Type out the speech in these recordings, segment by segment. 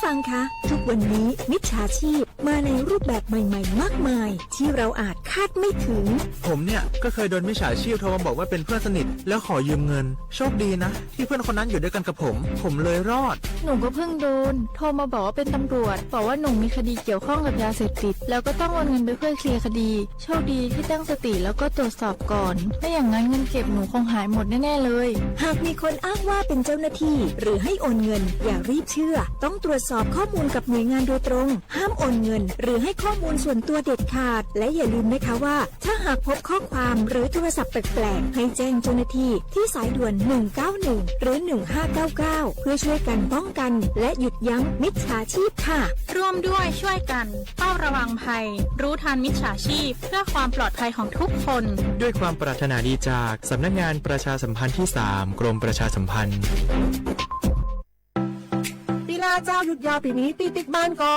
ฟังคะ ทุกวันนี้มิจฉาชีพมาในรูปแบบใหม่ๆมากมายที่เราอาจคาดไม่ถึง ผมเนี่ยก็เคยโดนมิจฉาชีพโทรมาบอกว่าเป็นเพื่อนสนิทแล้วขอยืมเงิน โชคดีนะที่เพื่อนคนนั้นอยู่ด้วยกันกับผม ผมเลยรอด หนูก็เพิ่งโดนโทรมาบอกว่าเป็นตำรวจ บอกว่าหนูมีคดีเกี่ยวข้องกับยาเสพติด แล้วก็ต้องโอนเงินไปเพื่อเคลียร์คดี โชคดีที่ตั้งสติแล้วก็ตรวจสอบก่อน ไม่อย่างนั้นเงินเก็บหนูคงหายหมดแน่ๆเลย หากมีคนอ้างว่าเป็นเจ้าหน้าที่ หรือให้โอนเงิน อย่ารีบเชื่อ ต้องตรวจสอบข้อมูลกับหน่วยงานโดยตรง ห้ามโอนเงิน หรือให้ข้อมูลส่วนตัวเด็ดขาด และอย่าลืมนะคะว่า ถ้าหากพบข้อความหรือโทรศัพท์แปลกๆ ให้แจ้งเจ้าหน้าที่ที่สายด่วน หนึ่งเก้าหนึ่ง หรือ หนึ่งห้าเก้าเก้า เพื่อช่วยกันป้องกัน และหยุดยั้งมิจฉาชีพค่ะ ร่วมด้วยช่วยกันเฝ้าระวังภัย รู้ทันมิจฉาชีพ เพื่อความปลอดภัยของทุกคน ด้วยความปรารถนาดีจากสำนักงานประชาสัมพันธ์ที่สาม กรมประชาสัมพันธ์ Tij laug, txog yug yos tim ni tij pib baaj ko?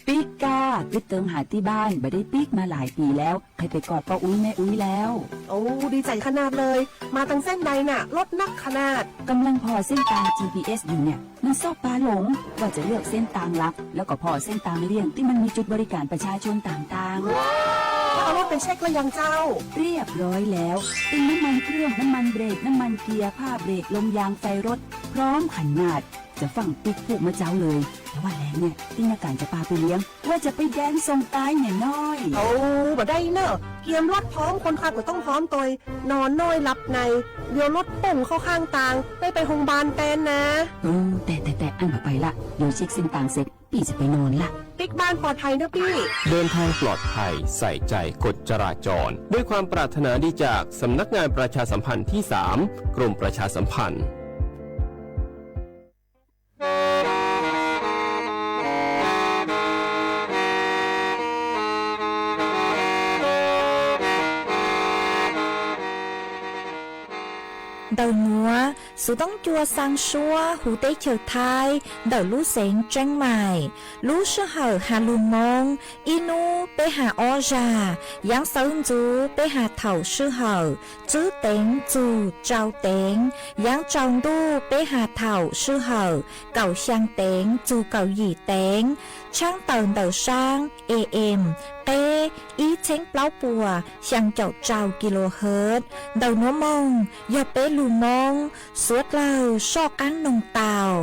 Pib kag, pib tawm hais tij baaj, npaj dej pib mas laim pis lawm, qhia peb kom poj ub me ub lawm. Ub, dib txais qhab naj lawm, mas tau xeeb dais na, loj nab qhab naj. กำลังผ่อเส้นตาง จีพีเอส อยู่เนี่ย มันชอบปาหลง ว่าจะเลือกเส้นตางหลัก แล้วก็ผ่อเส้นตางเลี่ยงที่มันมีจุดบริการประชาชนต่างๆ เอารถไปเช็คแล้วยังเจ้า? เรียบร้อยแล้ว เต็มน้ำมันเครื่อง น้ำมันเบรก น้ำมันเกียร์ ผ้าเบรก ลมยาง ไฟรถ พร้อมขนาด จะฟั่งปิ๊กผูกมาเจ้าเลย แต่ว่าแลงเนี่ย ตินาการจะปาไปเลี้ยง ว่าจะไปแดนส่งตายเนี่ยน้อย Ov, mas dai na, kiam luaj phom, khuam kha kuj tooj phom tau, no noj lab nai, yuav luaj pooj khau khaaj taag, peb peb hoov npab tes na. Tes tes tes, ab, mam pais lawm, yuav tsheb xeeb taag xwb, pij tsis peb no lawm. Pij baaj pov thais na pij. เดินทางปลอดภัย ใส่ใจ กฎจราจร ด้วยความปรารถนาดีจากสำนักงานประชาสัมพันธ์ที่สาม กรมประชาสัมพันธ์ Ntawm nuav, Xuv Toob Cua xaa suab huv teb chaws Thaib ntawm lub xeev Tseeb Maim. Lub sij hawm has lug Moob, ib nub peb has ob zag, yaav sawv ntxuv peb has thaum sij hawm tswb teev txug tsau teev, yaav tsaus ntuj peb has thaum sij hawm kaum xyaa teev txug kaum yim teev, tshaab tawm ntawm saab A M qeb ib txheeb plaub puas xyaa caum rau kilohertz. Ntawm nuav moog yog peb lug Moob suav dlawg soj qaab noog tau.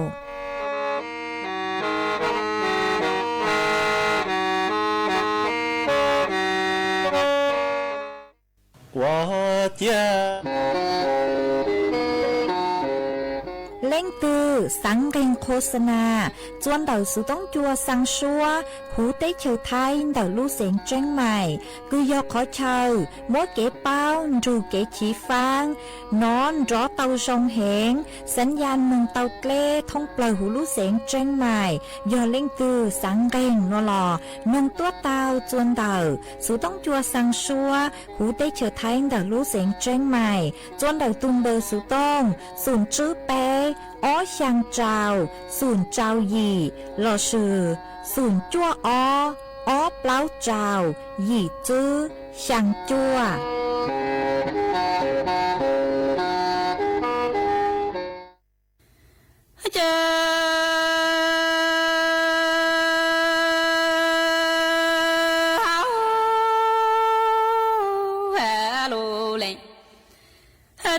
Leej twg xaav nqeeg qho xa nas txua ntawm Xuv Toob Cua xaa suab huv teb chaws Thaib ntawm lub xeev Tseeb Maim, kws yog qhov chaw muab kev paub nrug kev chiv faab nov nrov tau zoo heev, xaav ya noog tau dleb thoob plawg huv lub xeev Tseeb Maim. Yog leej twg xaav nqeeg nuav los noog tuab tau txua ntawm Xuv Toob Cua xaa suab huv teb chaws Thaib ntawm lub xeev Tseeb Maim, txua ntawm tug npawb Xuv Toob xoom tswb peb ob xyaa rau xoom rau yim lossis xoom cuaj ob ob plaub rau yim tswb xyaa cuaj.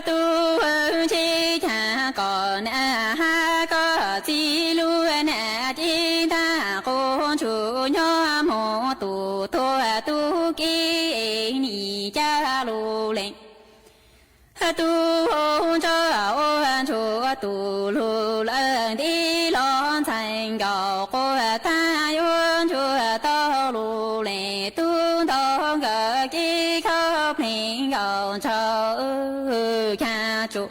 Tub ntsib caag kom nam hab koj txiv lub nam ceeb tag quv ntsuj nyob moog tus tuag tub kev nim caj lug lees. Tub ntsuag ua ntsuag tus lug lawm ntxiv los ntxhais nkaus quas tag yuav ntsuag tau lug lees tub ntaug nkawd kev khaub plees nkaus ntshaw caag tsuj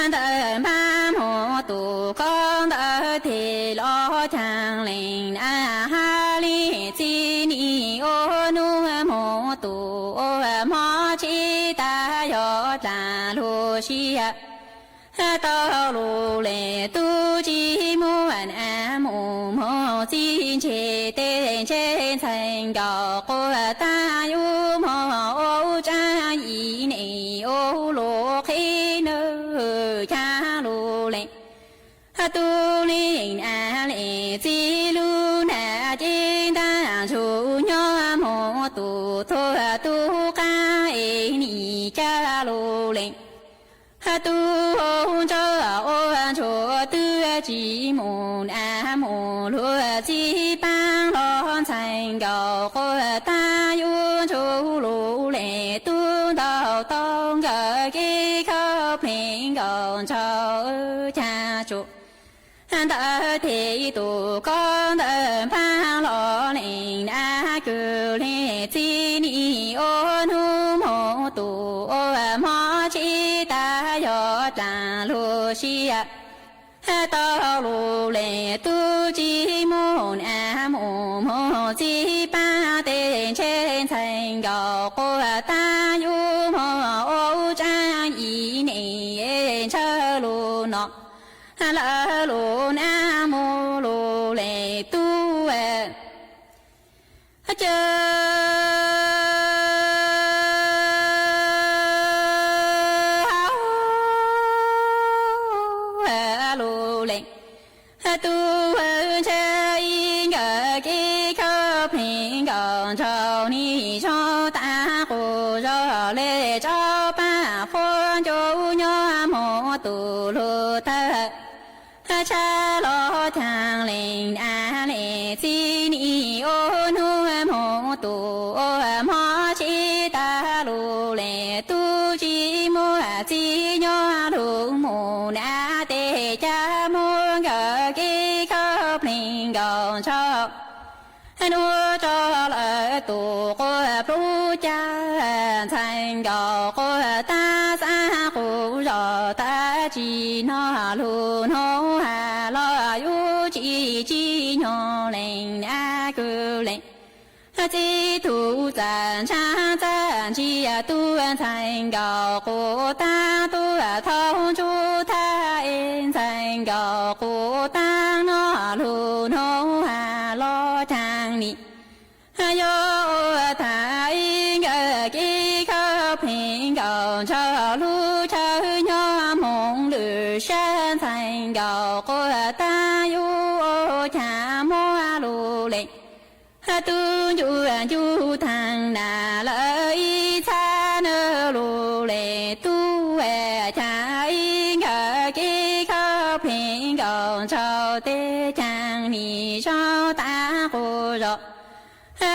ntawm npab moog tus koj ntawd tes los caag lees na hab lees txiv nim ua nub moog tus ua mob tshib tag yog dlaag lug sij hawm tau lug lees tub tsis muaj na moog moog txiv ntseg tes ntseg ntxhais nkaus quas tag yuav moog ua tsaab yim neej ua lug qhib nws caag lug lees tub lees na lees txiv thuam tub qab es nim cab lug lees. Tub ntsoj ua ntsuag twb tsis mus nav mus luag txib paab los ntxhais nkaus quas taab yub ntsuj lug lees tub ntaus tau nkawd kev khawb pleev nkaus ntshaw caag tsuj ntawd tes tus koj ntawd npaab los lees nav kws lees txib nim ua nub moog tus ua mob tshib tag yog dlaag lug sib tau lug lees tub tsis mus nav mus moog txib paab tes ntshe ntxhais nkaus quas taab yub moog ua tsaab yim neej ntshaw lug no lawv lug nav mus lug lees tub caw lug lees. Tub ntshe ib nkawd kev khawb pleev nkaus ntshaw nim zog taab qus zog le tsob paab huab ncuv nyob moog tus lug thawj tshab los caag lees nav lees txib nim ua nub moog tus ua mob tshib tag lug lees tub tsis muaj txib nyob lug mus nav tes cab muab nkawd kev khawb pleev nkaus ntshaw nuav tso lawm tus quas plub cag ntxhais nkaus quas taab xab qus zog tag tsis noj lug nub has los yub tsis tsim nyog lees nav kws lees txib tug txav ntshaab txav ntsia tub ntxhais nkaus quas taab tub thauj ntsub thab es ntxhais nkaus quas taab noj lug nub has los caag nim yog ua tag ib nkawd kev khawb pleev nkaus ntshaw lub chaw nyob moog lwm sab ntxhais nkaus quas taab yub ua caag muab lug lees tub ncu ncu taag nas lawm ib txhab nab lug lees tub caag ib nkawd kev khawb pleev nkaus ntshaw tes caag nim zog taab qus zog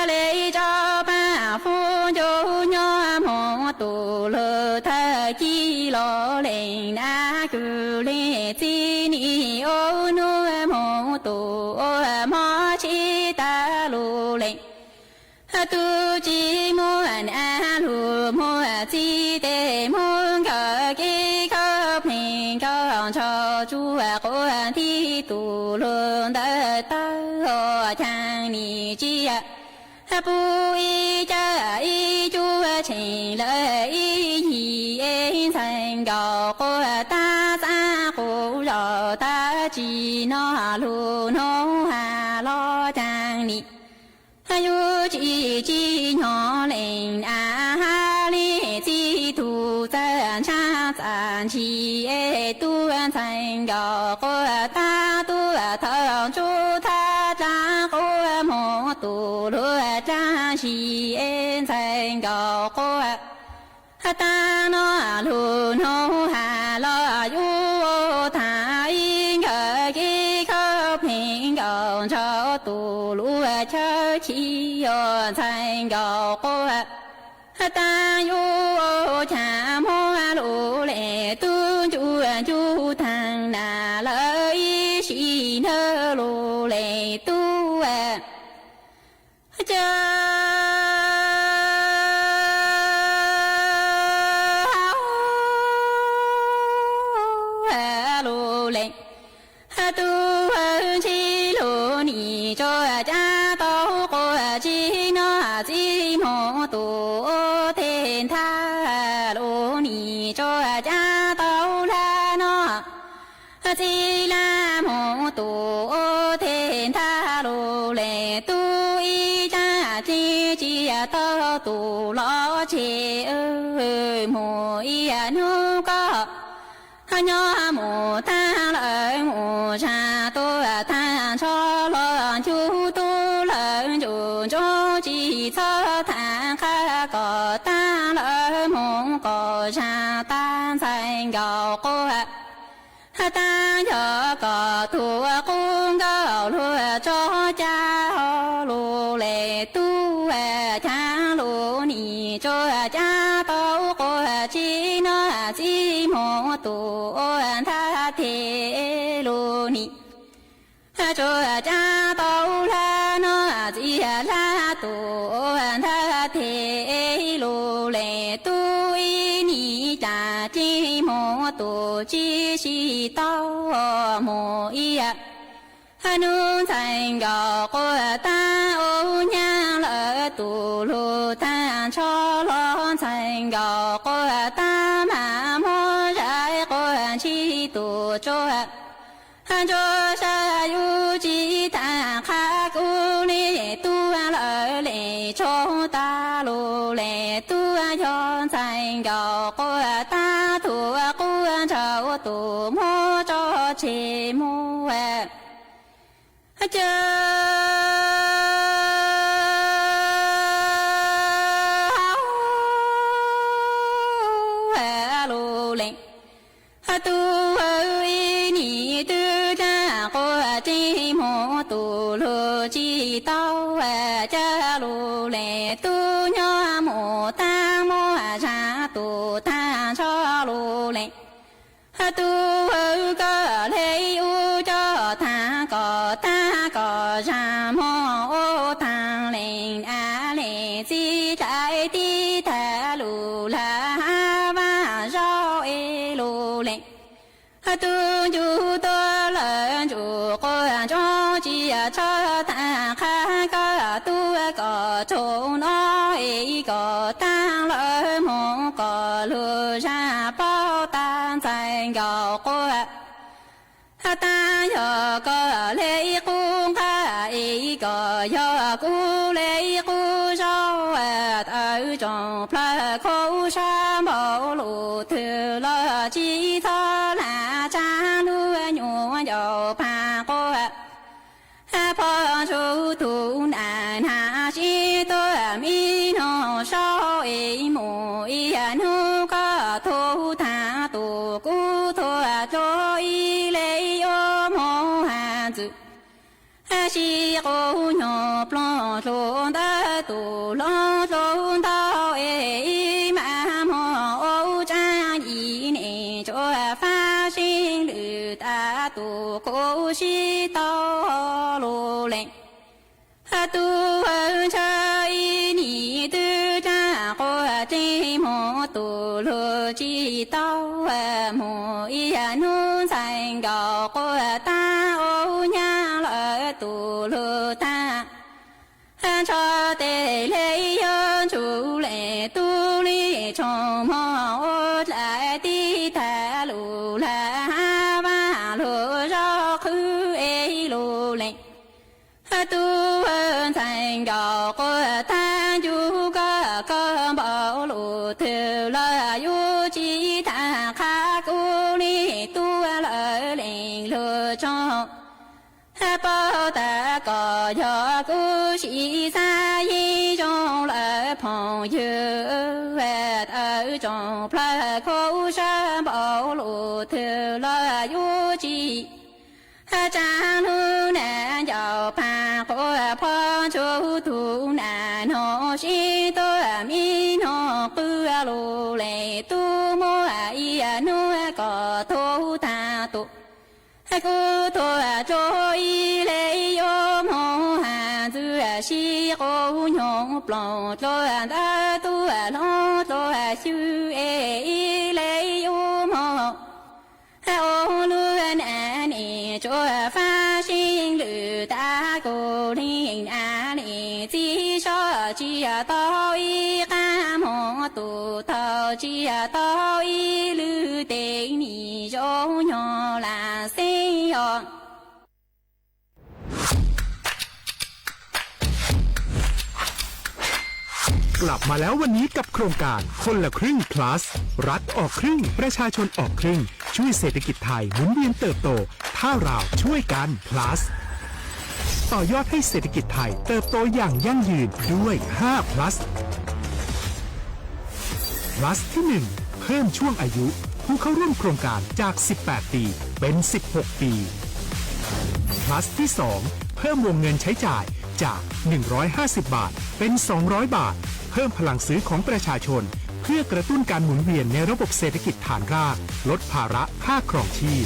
le tsob paab huab ncuv nyob moog tus lug thawj ci los lees nav kws lees txib nim ua nub moog tus ua mob tshib tag lug lees tub tsis muaj nav lug muaj txib tes muab nkawd kev khawb pleev nkaus ntshaw tsuj quas nti tus lug ntawd tawg caag nim tsia pub ib cag ib cuab tsheej lawm ib yim es ntxhais nkaus quas taab xab qus zog tag tsis noj lug nub has los caag nim yub tsis tsim nyog lees nav hab lees txib tug txav ntshaab txav ntshis es tub ntxhais nkaus quas taab tub thauj ntsub thab dlaab quas moog tus lug dlaab ntshis es ntxhais nkaus quas taab noj lug nub has los yub ua taag ib nkawd kev khawb pleev nkaus ntshaw tus lug chaw chim yog ntxhais nkaus quas taab yub ua caag muab lug lees tub ncu ncu taag nas lawm ib sim nab lug lees tub caw lug lees tub ntshib lug nim tso cab tau quas tsis noj txib moog tus ua tes nthab lug nim tso cab tau lab noj txib lab moog tus ua tes nthab lug lees tub ib tsab tsi tsia tau tus los tseg moog ib nub koj nyob mus taag lawm mus tsaag tub taag ntsho los ncu tub lawm ncu ntsoov tsis txhob taag qha zaj tab ntxhais nkaus quaj. Tab yog kom tus qub nkauj luag tso cab lus les tub, cab lus nim tsuas cab tau quaj tsis noj txiv muag tus ua nthab them lus nim. Tsuas cab tau hlab noj txiv hlab tus ua nthab them lus les tub, ib nim cas txiv muag tus tsis sib tau mus ib yam. Hnub ntxhais nkaus quaj tab ua nyab lawm tus lug tag nrho los ntxhais nkaus quaj tab mam muab zais quaj ntshis tus tsuag. Ntsuag sab yus tsis tag qhab kub li tub lawm li tshoob tas lus li tub yog ntxhais nkaus quaj tab tus qub nrau tus muab tso tseg mus. Caw lus lees. Tub ib nim twb cab quaj tsis mus tus lug tsis tau, caw lus lees tub nyob mus tag muaj zaj tus tag nrho lus lees. Tub koj le ub coj tag kom tag kom zaj muag ua tag lees a lees txiv dlai tib tag lus lag hab vaj zaub es lus lees. Tub ncu tuaj lawm ntsuj quaj ntsoov tsis tshua tag qhab koj tub kom tsaug no es kom tag lawm mus kom lug zaj paub tag ntxhais nkaus quaj. Tab yog koj le ib qub nqaj es kom yog kuv le ib qub zaub, tawv tsoom plawg khaub sab npaum lus twg los tsis txhob lam tsa hnub nyuam yaus pab quaj. Phoj ntsuj tus nam hnav sib tuaj mi noog saub es mus ib hnub koj thub tag tus kuv tuag dlua ib le yuav moog has ntxwv. Sib quv nyuag ploog dlua ntawd tus hlob dlua ntau es ib mas moog ua tsaab yim nim tsuas fab sib lwm tas tus kuv sib tau lug lees. Tub ntshaw ib nim twb tag quaj tsis mus tus lug tsis tau, mus ib hnub ntxhais nkaus quaj tag ua nyab lawm tus lug tag nrho tes le yuav ntsug le tub li tsoog moog ua dlaim tib tag lus lag hab vaj lug zaub qhwv es lug lees. Tub ntxhais nkaus quaj tag ncu koj, koj npaum lus twg los yuav tsis tag qhab kuv li tub lawm lees lug tsoog. Paub tas koj yog kuv sib xav yeej zoo lawm phooj ywg, tawv tsoom plawg khaub sab npaum lus twg los yuav tsis tsaab hnub nam ncaus pab quaj phoj ntsuj tus nam noog sib tuaj mi noog qw lug le tub muaj ib hnub koj thub tag tus kuv tuag dlua ib le yuav moog has ntxwv sib quv nyuag ploog dlua ntawd tub hlob dlua xyw es ib le yuav moog ua lug nam nim tsuas fab sib lwm tas kuv li nam nim txiv sov tsis tau ib qab moog tus tau tsis tau ib lwm tes nim zoo nyuag lam xeeb os. กลับมาแล้ววันนี้กับโครงการคนละครึ่ง plus รัฐออกครึ่งประชาชนออกครึ่ง ช่วยเศรษฐกิจไทยหมุนเวียนเติบโต ถ้าเราช่วยกัน plus ต่อยอดให้เศรษฐกิจไทยเติบโตอย่างยั่งยืนด้วย ห้า plus plus ที่ หนึ่ง เพิ่มคุณภาพชีวิต เพิ่มช่วงอายุผู้เข้าร่วมโครงการจากสิบแปดปีเป็นสิบหกปี Plus ที่สอง เพิ่มวงเงินใช้จ่ายจาก หนึ่งร้อยห้าสิบ บาท เป็น สองร้อย บาท เพิ่มพลังซื้อของประชาชน เพื่อกระตุ้นการหมุนเวียนในระบบเศรษฐกิจฐานราก ลดภาระค่าครองชีพ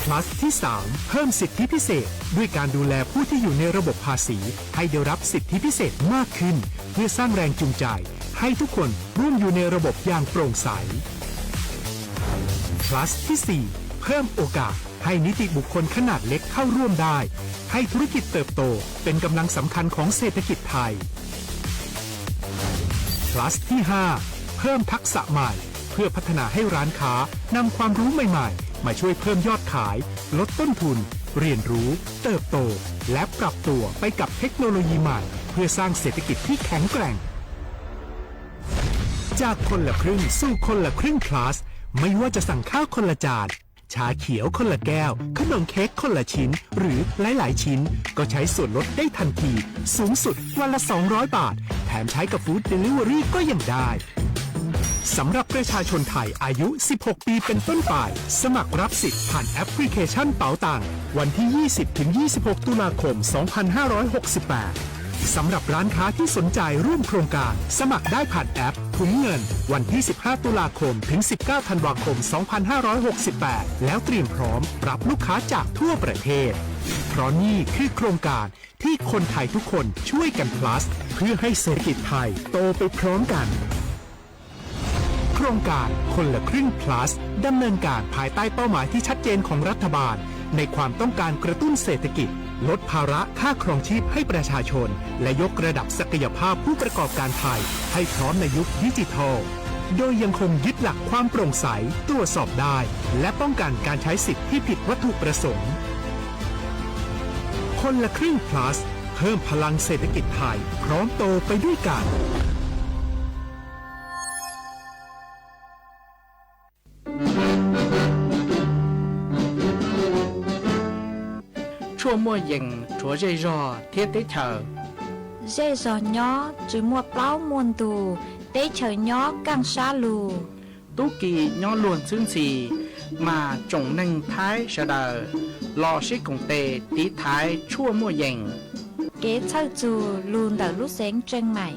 Plus ที่สาม เพิ่มสิทธิพิเศษ ด้วยการดูแลผู้ที่อยู่ในระบบภาษี ให้ได้รับสิทธิพิเศษมากขึ้น เพื่อสร้างแรงจูงใจ ให้ทุกคนร่วมอยู่ในระบบอย่างโปร่งใส Plus ที่สี่ เพิ่มโอกาสให้นิติบุคคลขนาดเล็กเข้าร่วมได้ ให้ธุรกิจเติบโตเป็นกำลังสำคัญของเศรษฐกิจไทย Plus ที่ห้า เพิ่มทักษะใหม่ เพื่อพัฒนาให้ร้านค้านำความรู้ใหม่ๆ มาช่วยเพิ่มยอดขาย ลดต้นทุน เรียนรู้ เติบโต และปรับตัวไปกับเทคโนโลยีใหม่ เพื่อสร้างเศรษฐกิจที่แข็งแกร่ง จากคนละครึ่งสู่คนละครึ่ง Plus ไม่ว่าจะสั่งข้าวคนละจาน ชาเขียวคนละแก้ว ขนมเค้กคนละชิ้น หรือหลายๆชิ้น ก็ใช้ส่วนลดได้ทันที สูงสุดวันละ สองร้อย บาท แถมใช้กับ Food Delivery ก็ยังได้ สำหรับประชาชนไทยอายุ สิบหก ปีเป็นต้นไป สมัครรับสิทธิ์ผ่านแอปพลิเคชันเป๋าตัง วันที่ ยี่สิบ ถึง ยี่สิบหก ตุลาคม สองพันห้าร้อยหกสิบแปด สำหรับร้านค้าที่สนใจร่วมโครงการ สมัครได้ผ่านแอปถุงเงิน วันที่ สิบห้า ตุลาคม ถึง สิบเก้า ธันวาคม สองพันห้าร้อยหกสิบแปด แล้วเตรียมพร้อมรับลูกค้าจากทั่วประเทศ เพราะนี่คือโครงการที่คนไทยทุกคนช่วยกัน Plus เพื่อให้เศรษฐกิจไทยโตไปพร้อมกัน โครงการคนละครึ่ง Plus ดำเนินการภายใต้เป้าหมายที่ชัดเจนของรัฐบาล ในความต้องการกระตุ้นเศรษฐกิจ ลดภาระค่าครองชีพให้ประชาชน และยกระดับศักยภาพผู้ประกอบการไทยให้พร้อมในยุคดิจิทัล โดยยังคงยึดหลักความโปร่งใส ตรวจสอบได้ และป้องกันการใช้สิทธิ์ที่ผิดวัตถุประสงค์ คนละครึ่ง Plus เพิ่มพลังเศรษฐกิจไทย พร้อมโตไปด้วยกัน Tshuaj muaj yees rhuav zej zog thiab teb chaws. Zej zog nyob tsis muaj plaub muaj ntug, teb chaws nyob kaj siab lug. Tub ki nyob luag ntxhwb ntxhi, mas tsoom neeg Thaib sawv daws los sib koom tes tiv thaiv tshuaj muaj yees. Kev txhawj txug lug ntawm lub xeev Tseej Maim.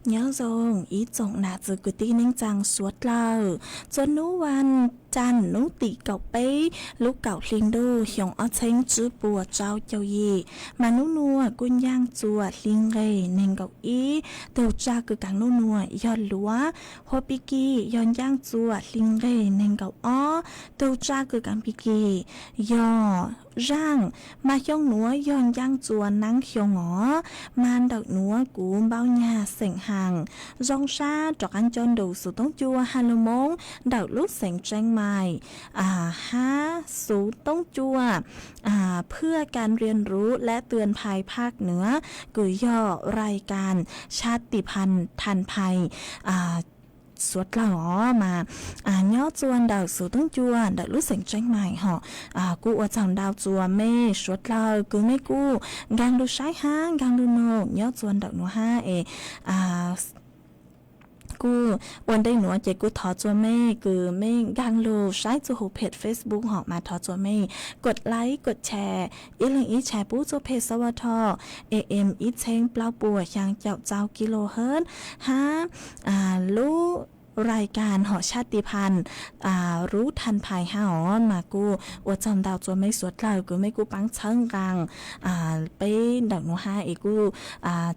Nyob zoo ib tsoom nam txiv kwv tij neej tsaa suav dlawg, txhua nub vas caag nub tim kaum peb lub kaum hli ntuj xyoo ob txheeb tsib puas rau caum yim, mas nub nuav kuj ncaaj txuas hli nqeg neeg nkaum ib. Tug tsag kws kaav nub nuav yog luav, hua pig kig yog ncaaj txuas hli nqeg neeg nkaum ob. Tug tsag kws kaav pig kig yog zaaj, mas xyoo nuav yog ncaaj txuas naab xyoo os. Mas ntawm nuav kuv Npauj Nyag xeem Haas zoo sab rov qaab nco ntus xuv toob cua ha lug Moob ntawm lub xeev Tseeb Mais hab xuv toob cua เพื่อการเรียนรู้และเตือนภัยภาคเหนือ kws yog รายการชาติพันธุ์ทันภัย suav dlawg os. Mas nyob txua ntawm xuv toob cua ntawm lub xeev Tseeb Mais hov, kuj ua tsaug ntau txua mej suav dlawg kws mej kuj nkaag lug saib hab nkaag lug noog nyob txua ntawm nuav hab es kuj ua ntej nuav ces kuj thov txua mej kws mej nkaag lug saib txuj huv phem Facebook hov mas thov txua mej กดไลค์ กดแชร์ ib leeg ib chai pub txuj phem sov vaj thoj AM ib txheeb plaub puas xyaa caum txau kilohertz hab lub รายการ hom ชาติพันธุ์ รู้ทันภัย hab os. Mas kuj ua tsaug ntau txua mej suav dlawg kws mej kuj paab txhawb nqaa peb ntawm nuav hab es kuj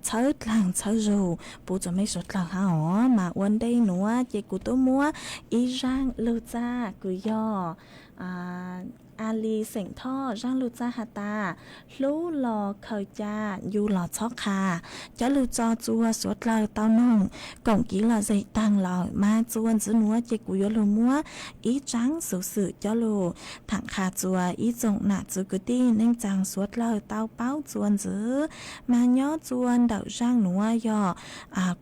txhawb dlaag txhawb zug pub txua mej suav dlawg hab os. Mas ua ntej nuav ces kuv tub muab ib zaaj lug txaj kws yog Ali xeem Thoj zaaj lug txaj has tas, hlub los khaws ca, ncu los txhob qha. Cov lug tso txua suav dlawg tau noog koom kiv lom zem taag lawm, mas txua ntxiv nuav ces kuv yuav lug muab ib tsaab xuv xwm coj lug thaam qha txua ib tsoom nam txiv kwv tij neej tsaa suav dlawg tau paub txua ntxiv. Mas nyob txua ntawm zaaj nuav yog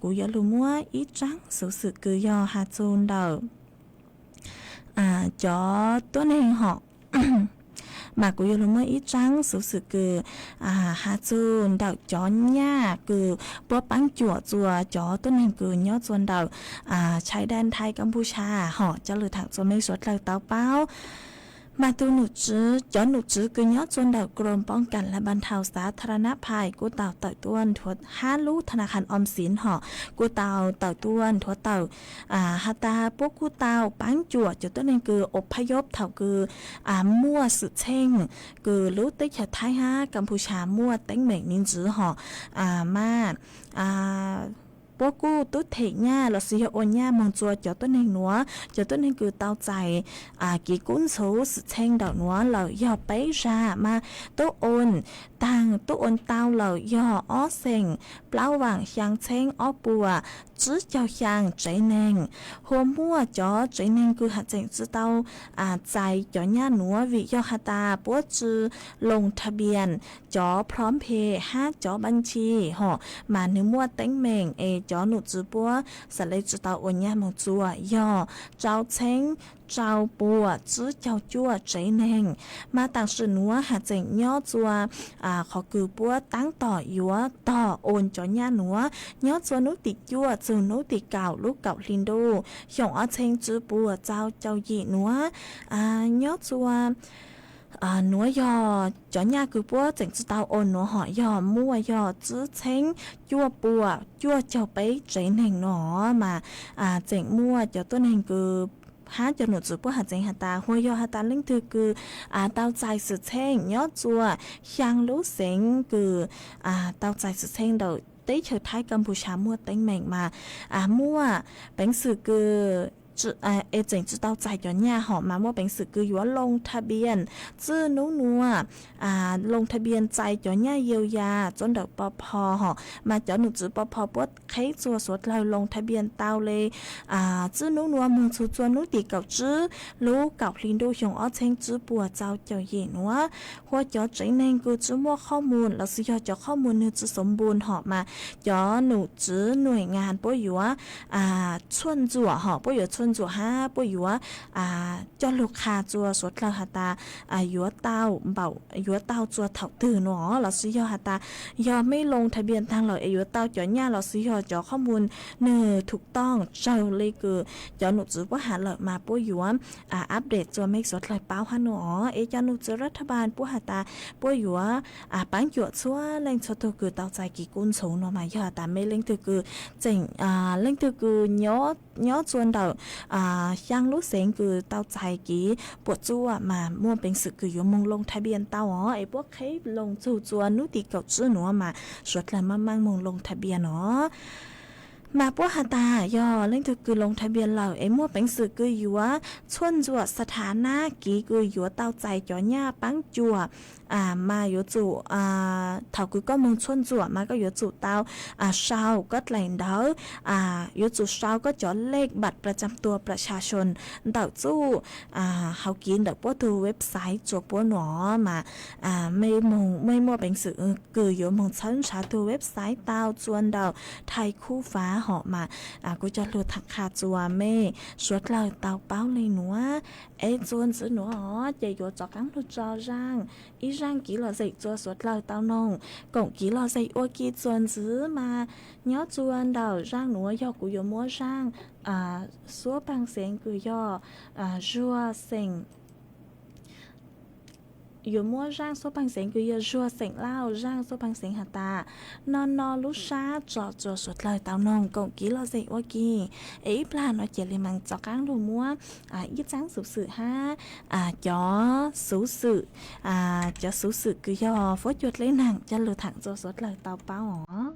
kuv yuav lug muab ib tsaab xuv xwm kws yog has txug ntawm cov tuab neeg hom. Mas kuv yuav lug muab ib tsaab xuv xwm kws has txug ntawm cov nyaj kws puab paab cuam txua cov tuab neeg kws nyob txua ntawm chais daj Thaib Kapucia hom coj lug thaam txua mej suav dlawg tau paub. Mas tug num tswv, cov num tswv kws nyob txua ntawm กรมป้องกันและบรรเทาสาธารณภัย kuj tau tawm tuaj nrhuav hab lub ธนาคารออมสิน hom kuj tau tawm tuaj nrhuav tawm has tas puab kuj tau paab cuam cov tuab neeg kws อพยพ thaum kws muaj xwm txheej kws lub teb chaws Thaib hab Kapucia muaj teeb meem me ntsis hom. Mas puab kuj tub them nyaj lossis yog ua nyaj moog txua cov tuab neeg nuav. Cov tuab neeg kws tau txais kev kub ntxhuv xwm txheej ntawm nuav lawm yog peb zag, mas tub oo taag tub oo tau lawm yog ob xeem plaub vaam xyaa txheeb ob puas tsib caug xyaa tsev neeg. Hua muaj cov tsev neeg kws has tseem tsi tau txais cov nyaj nuav vim yog has tas puab tsi ลงทะเบียน cov พร้อมเพย์ hab cov บัญชี hom, mas nwg muaj teeb meem es cov num tswv puab xaav le tsi tau ua nyaj moog txua yog rau txheeb rau puas tsib caug cuaj tsev neeg. Mas taam sim nuav has tseem nyob txua qhov kws puab taab tom yuav tog oo cov nyaj nuav nyob txua nub tim cuaj txug nub tim kaum lub kaum hli ntuj xyoo ob txheeb tsib puas txau caum yim nuav. Nyob txua nuav yog cov nyaj kws puab tseem tsi tau oo nuav hom yog muaj yog tsib txheeb cuaj puas cuaj caug peb tsev neeg no. Mas tseem muaj cov tuab neeg kws hab cov num tswv puab has tseem has tas hua yog has tas leej twg kws tau txais xwm txheej nyob txua xyaa lub xeev kws tau txais xwm txheej ntawm teb chaws Thaib Kapucia muaj teeb meem mas muaj peev xwm kws es tseem tsi tau txais cov nyaj hom mas muaj peev xwm kws yuav ลงทะเบียน txij nub nuav ลงทะเบียน txais cov nyaj เยียวยา txuj ntawm ปภ hom. Mas cov num tswv ปภ puab qheb txua suav dlawg ลงทะเบียน tau le txij nub nuav moog txug txua nub tim kaum tsib lub kaum hli ntuj xyoo ob txheeb tsib puas txau caum yim nuav. Hua cov tsev neeg kws tsi muaj qhob mus lossis yog cov qhob mus nwg tsi xoov npun hom mas cov num tswv หน่วยงาน puab yuav txhuaj ntxuam hom, puab yuav ntxuam hab puab yuav coj lug qha rua suav dlawg has tas yuav tau npaum, yuav tau rua thaum twg nuav lossis yog has tas yog mej loo tha npias taag lawm es yuav tau cov nyaj lossis yog cov qhob moos nwg thum tooj tsawg le kws cov nom tswv puab has lawm mas puab yuav update rua mej suav dlawg paub hab nuav. Es cov nom tswv rav thaj npaas puab has tas puab yuav paab cuam txhua leej txhua tug kws tau txais kiv kub ntxhuv nuav mas yog has tas mej leej twg kws tseem, leej twg kws nyob rua ntawm xyaa lub xeev kws tau txais kiv puam txuaj mas muaj peev xwm kws yuav moog loo tha npias tau os. Es puab qheb loo txug rua nub tim kaum tswb nuav mas suav dlawg maaj maaj moog loo tha npias os. Mas puab has tas yog leej twg kws loo tha npias lawm es muaj peev xwm kws yuav txhuaj ntxuam xa tha nab kiv kws yuav tau txais cov nyaj paab cuam mas yuav tsum, thaum kws koj moog txhuaj ntxuam mas koj yuav tsum tau sau koj dlaim ntawv, yuav tsum sau koj cov lej npam plas tsam tua plas xa xyoo ntawm txuj hauv kiv ntawm puab tug website rua puab nuav mas mej muaj peev xwm kws yuav moog txhawb nrhav tug website tau rua ntawm Thai Khub Fav hom mas kuv coj lug tham qha rua mej suav dlawg tau paub le nuav. Es txuas ntxiv nuav os ces yuav rov qaab lug tso zaaj, ib zaaj kiv lom zem rua suav dlawg tau noog. Koom kiv lom zem ua ke txuas ntxiv mas nyob rua ntawm zaaj nuav yog kuv yuav muab zaaj xuab paag xeev kws yog Zuag xeem, yuav muab zaaj xuab paag xeev kws yog Zuag xeem Lauj, zaaj xuab paag xeev has tas no no lub sab tso rua suav dlawg tau noog koom kiv lom zem ua ke. Es ib plag nuav ces le maam rov qaab lug muab ib txaab xuv xwm hab cov xuv xwm, cov xuv xwm kws yog fuab cua dleb naag coj lug tham rua suav dlawg tau paub os.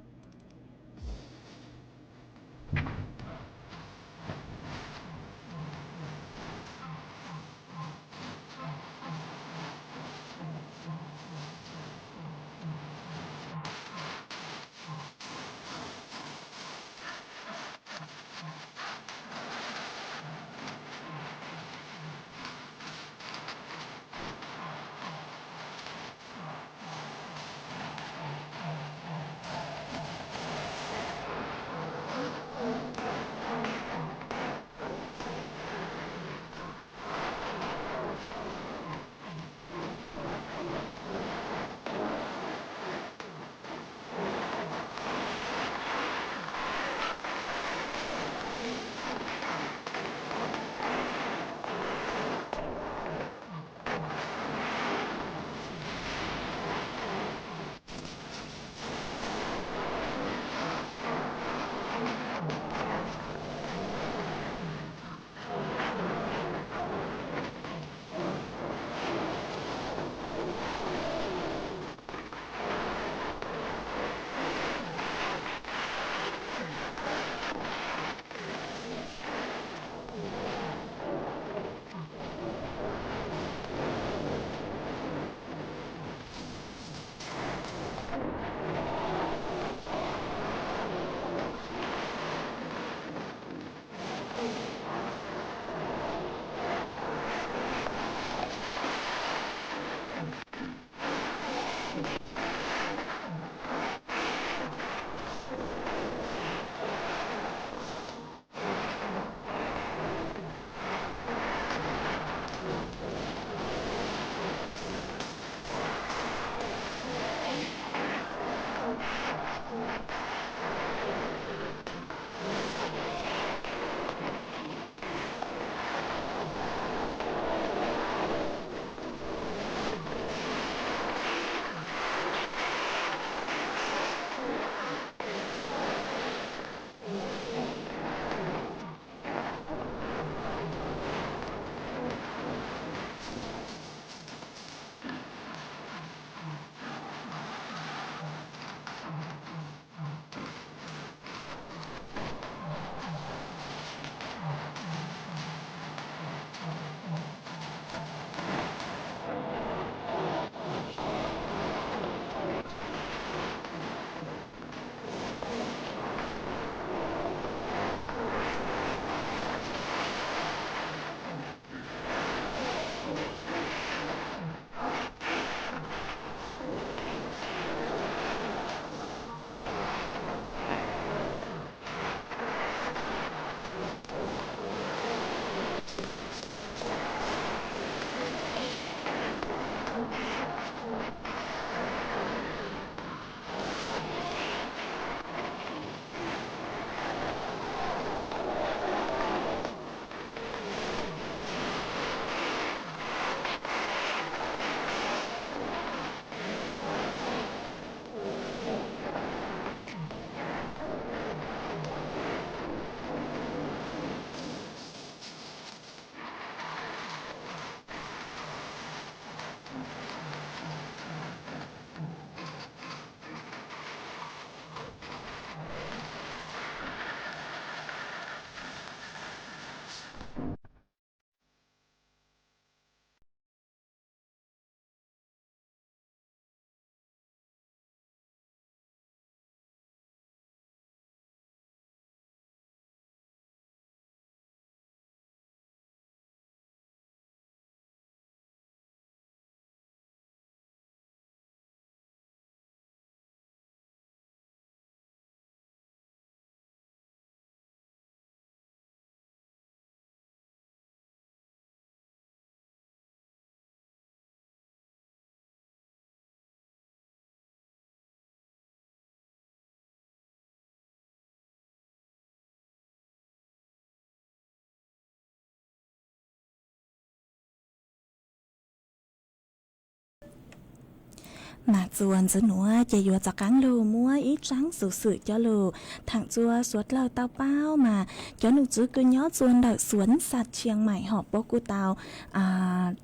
Mas txuas ntxiv nuav ces yuav rov qaab lug muab ib tsaab xuv xwm coj lug thaam txuas suav dlawg tau paub mas cov num txwv kws nyob txuas ntawm Xuav Xas Tshias Maim hom puab kuj tau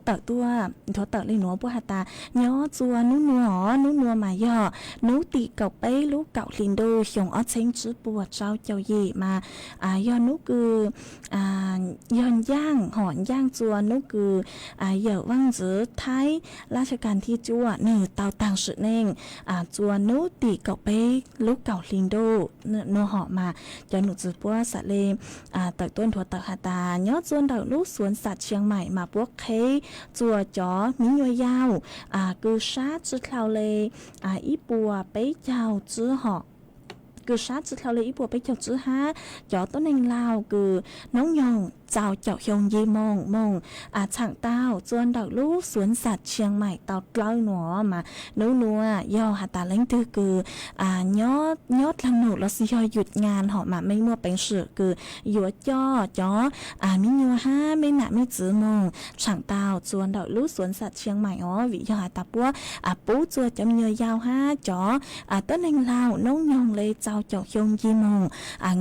tawm tuaj nthuav tawm le nuav puab has tas nyob txuas nub nuav os, nub nuav mas yog nub tim kaum peb lub kaum hli ntuj xyoo ob txheeb tsib puas rau caum yim mas yog nub kws yog ncaaj hom ncaaj txuas nub kws yawm vaaj ntxwv Thaib laj sab kas thib cuaj nwg tau taag sim neej txuas nub tim kaum peb lub kaum hli ntuj nuav hom mas cov num txwv puab xaav le tawm tuaj nthuav tawm has tas nyob txuas ntawm lub Xuav Xas Tshias Maim mas puab qheb txuas cov miv nyuas yaus kws sab tsi dlhau le ib puas peb caug tsib hom kws sab tsi dlhau le ib puas peb caug tsib hab cov tuab neeg laug kws noob nyoog txaus caum xyoo nci moog moog txhaam tau txuas ntawm lub Xuav Xas Tshias Maim tau dlawb nuav mas nub nuav yog has tas leej twg kws nyob dlaag num los sis yog yum nyas hom mas mej muaj peev xwm kws yuav coj cov miv nyuas hab mej nam mej txwv moog txhaam tau txuas ntawm lub Xuav Xas Tshias Maim os vim yog has tas puab pub txuas cov miv nyuas yaus hab cov tuab neeg laug noob nyoog le txaus caum xyoo nci moog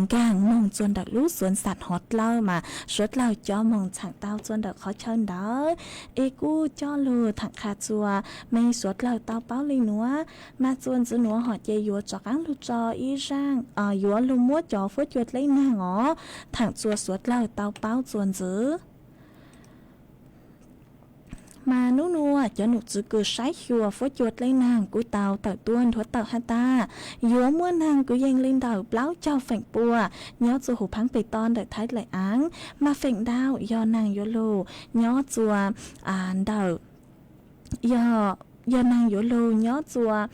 nkaag moog txuas ntawm lub Xuav Xas hov dlawb mas suav dlawg coj moog txhaam tau txuas ntawm qhov chaw ntawd. Es kuj coj lug thaam qha txuas mej suav dlawg tau paub le nuav mas txuas ntxiv nuav hom ces yuav rov qaab lug tso ib zaaj yuav lug muab cov fuab cua dleb naag os thaam txuas suav dlawg tau paub txuas ntxiv. Mas nub nuav cov num txwv kws saib xyuas fuab cua dleb naag kuj tau tawm tuaj nthuav tawm has tas yuav muaj naag kws yees le ntawm plaub caug feem pua nyob txuas huv phaab peg toj ntawm Thaib Laim Aav mas feem ntau yog naag yuav lug nyob txuas ntawm yog naag yuav lug nyob txuas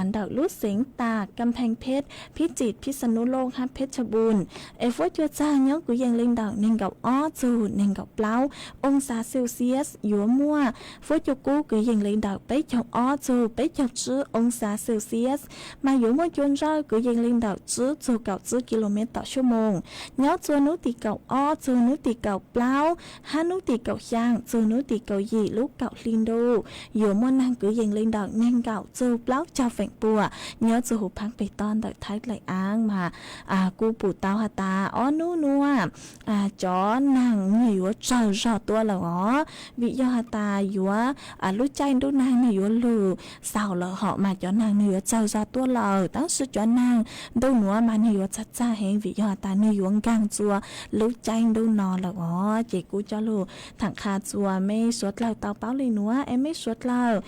ntawm lub xeev tas Kam Pheej Pheb, Phib Tsim, Phib Xa Nub Looj hab Pheb Tsha Npum. Es fuab cua txag nyob kws yees le ntawm neeg nkaum ob txug neeg nkaum plaub oo xav Celsius, yuav muaj fuab cua kub kws yees le ntawm peb caug ob txug peb caug tsib oo xav Celsius, mas yuav muaj cua ntsawj kws yees le ntawm tsib txug kaum tsib ki lo mev tom suab moos. Nyob txuas nub tim kaum ob txug nub tim kaum plaub hab nub tim kaum xyaa txug nub tim kaum yim lub kaum hli ntuj yuav muaj naag kws yees le ntawm neeg nkaum txug plaub caug feem pua nyob txuas huv phaab peg toj ntawm Thaib Laim Aav mas kuj pum tau has tas ob nub nuav cov naag nwg yuav tsawg zog tuaj lawm os, vim yog has tas yuav lub caij ntuj naag nwg yuav lug xaus lawm hom mas cov naag nwg yuav tsawg zog tuaj lawm, tab sis cov naag ntuj nuav mas nwg yuav txag txag heev vim yog has tas nwg yuav nkaag txuas lub caij ntuj no lawm os. Ces kuj coj lug thaam qha txuas mej suav dlawg tau paub le nuav es mej suav dlawg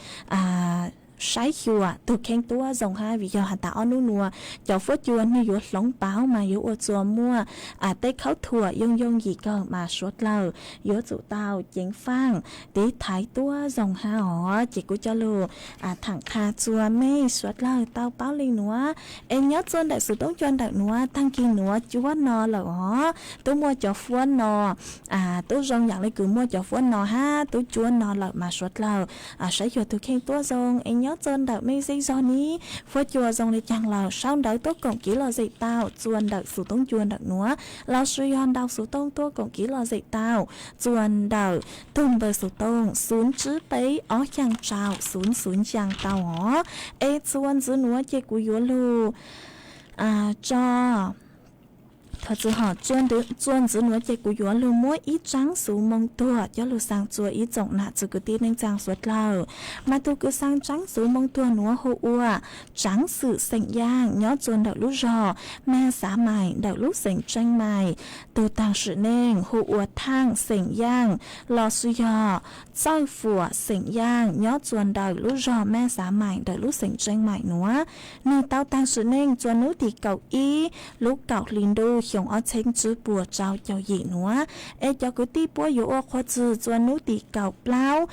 saib xyuas tug kheej tuab zoo hab vim yog has tas ob nub nuav cov fuab cua nwg yuav hloov pauv mas yuav ua txuas muaj tej khaub thuam yooj yooj yim kawg mas suav dlawg yuav tsum tau ceev faaj tiv thaiv tuab zoo hab os. Ces kuj coj lug thaam qha txuas mej suav dlawg tau paub le nuav es nyob txuas ntawm xuv toob cua ntawm nuav taag kis nuav cuab no lawm os, tub muaj cov fuab no tub zoo yaam le kws muaj cov fuab no hab tub cuab no lawm mas suav dlawg saib xyuas tug kheej tuab zoo es nyob txuas ntawm mej zej zog ni fuab cua zoo le caag lawm sau ntawv tuab koom kiv lom zem tau txuas ntawm xuv toob cua ntawm nuav lossis yog ntau xuv tooj tuab koom kiv lom zem tau txuas ntawm tug npawb xuv tooj xuv tsib peb ob xyaa rau xuv xuv xyaa tau os. Es txuas ntxiv nuav ces kuv yuav lug tso txuas ntxiv nuav ces kuv yuav lug muab ib tsaab xuv moo tuag coj lug xaa txuas ib tsoom nam txiv kwv tij neej tsaa suav dlawg. Mas tug kws xaa tsaab xuv moo tuag nuav hu ua Tsaav Xwm xeem Yaaj nyob txuas ntawm lub zog Maj Xav Maim ntawm lub xeem Tseej Maim. Tug taag sim neej hu ua Thaaj xeem Yaaj lossis yog Txawj Fuam xeem Yaaj nyob txuas ntawm lub zog Maj Xav Maim ntawm lub xeem Tseej Maim nuav. Nwg tau taag sim neej txuas nub tim kaum ib lub kaum hli ntuj xyoo ob txheeb tsib puas rau caum yim nuav. Es cov kwv tij puab yuav ua qhua txwg txuas nub tim kaum plaub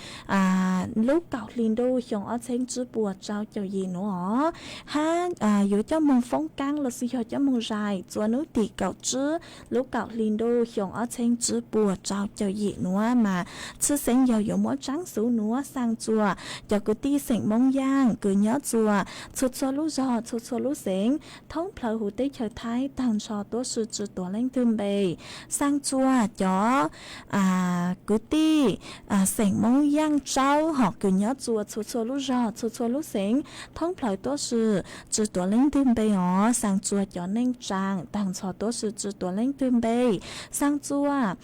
lub kaum hli ntuj xyoo ob txheeb tsib puas rau caum yim nuav os. Hab yuav coj moog foob kaab lossis yog coj moog zais txuas nub tim kaum tsib lub kaum hli ntuj xyoo ob txheeb tsib puas rau caum yim nuav mas tshwj xeeb yog yuav muab tsaab xuv nuav xaa txuas cov kwv tij xeem Moob Yaaj kws nyob txuas txhua txhua lub zog txhua txhua lub xeev thoob plawg huv teb chaws Thaib taag nrho tuab si tsi tuav leej twg npe. Xaa Txuas cov kwv tij xeem Moob Yaaj Tsawb hom kws nyob txhua txhua lub zog txhua txhua lub xeev thoob plawg tuab si tsi tuav leej twg npe os. Xaa Txuas cov neej tsaa taag nrho tuab si tsi tuav leej twg npe. Xaa Txuas